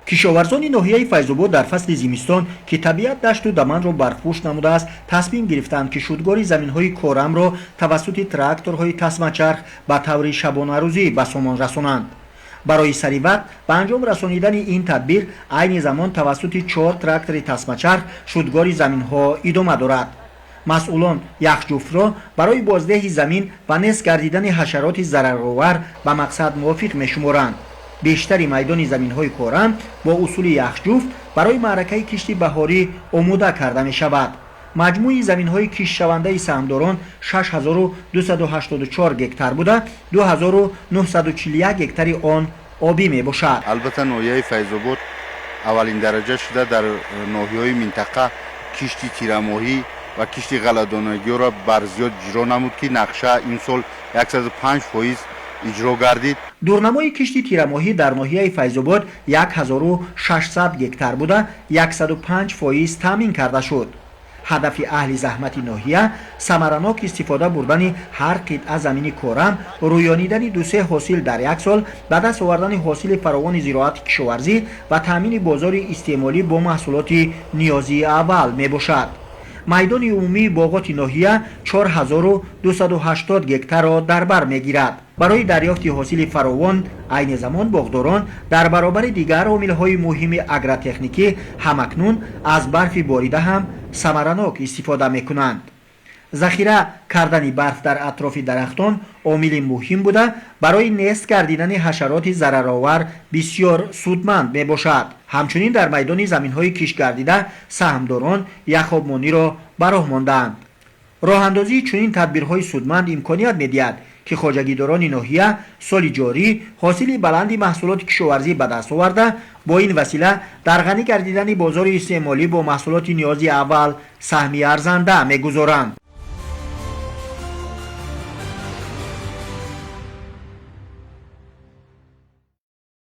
Кишоварзони ноҳияи Файзобод дар фасли зимистон, ки табиат дашту даманро барфпӯш намудааст, тасмим гирифтанд, ки шудгори заминҳои корамро тавассути тракторҳои тасмачарх ба таври шабонарӯзӣ ба сомон расонанд. Барои саривақт ба анҷом расонидани ин тадбир айни замон тавассути чор трактори тасмачарх шудгори заминҳо идома дорад. Масъулон яхҷуфтро барои боздеҳи замин ва нест гардидани ҳашароти зараровар ба мақсад мувофиқ мешуморанд. Бештари майдони заминҳои корам бо усули яхҷуфт барои маъракаи кишти баҳорӣ омода карда мешавад. Маҷмӯи заминҳои киштшавандаи саҳмдорон 6284 гектар буда, 2941 гектари он обӣ мебошад. Албатта, ноҳияи Файзобод аввалин дараҷа шуда дар ноҳияҳои минтақа кишти тирамоҳӣ ва кишти ғалладонагиҳоро барзиёд иҷро намуд, ки нақша имсол 105% иҷро гардид. Дурнамои кишти тирамоҳӣ дар ноҳияи Файзобод 1600 гектар буда, 105% таъмин карда шуд. Ҳадафи аҳли заҳмати ноҳия самаранок истифода бурдани ҳар қитъа замини корам, рӯёнидани дусе ҳосил дар як сол, ба даст овардани ҳосили фаровони зироати кишоварзӣ ва таъмини бозори истеъмолӣ бо маҳсулоти ниёзии аввал мебошад. Майдони умумии боғоти ноҳия 4280 гектарро дар бар мегирад. Барои дарёфти ҳосили фаровон айни замон боғдорон дар баробари дигар омилҳои муҳими агротехникӣ ҳамакнун аз барфи борида ҳам самаранок истифода мекунанд. Захира кардани барф дар атрофи дарахтон омили муҳим буда, барои нест гардидани ҳашароти зараровар бисёр судманд мебошад. Ҳамчунин дар майдони заминҳои киштгардида саҳмдорон яхобмониро ба роҳ мондаанд. Роҳандозии чунин тадбирҳои судманд имконият медиҳад, ки хоҷагидорони ноҳия соли ҷорӣ ҳосили баланди маҳсулоти кишоварзӣ ба даст оварда, бо ин васила дар ғанӣ гардидани бозори истеъмолӣ бо маҳсулоти ниёзи аввал саҳми арзанда мегузоранд.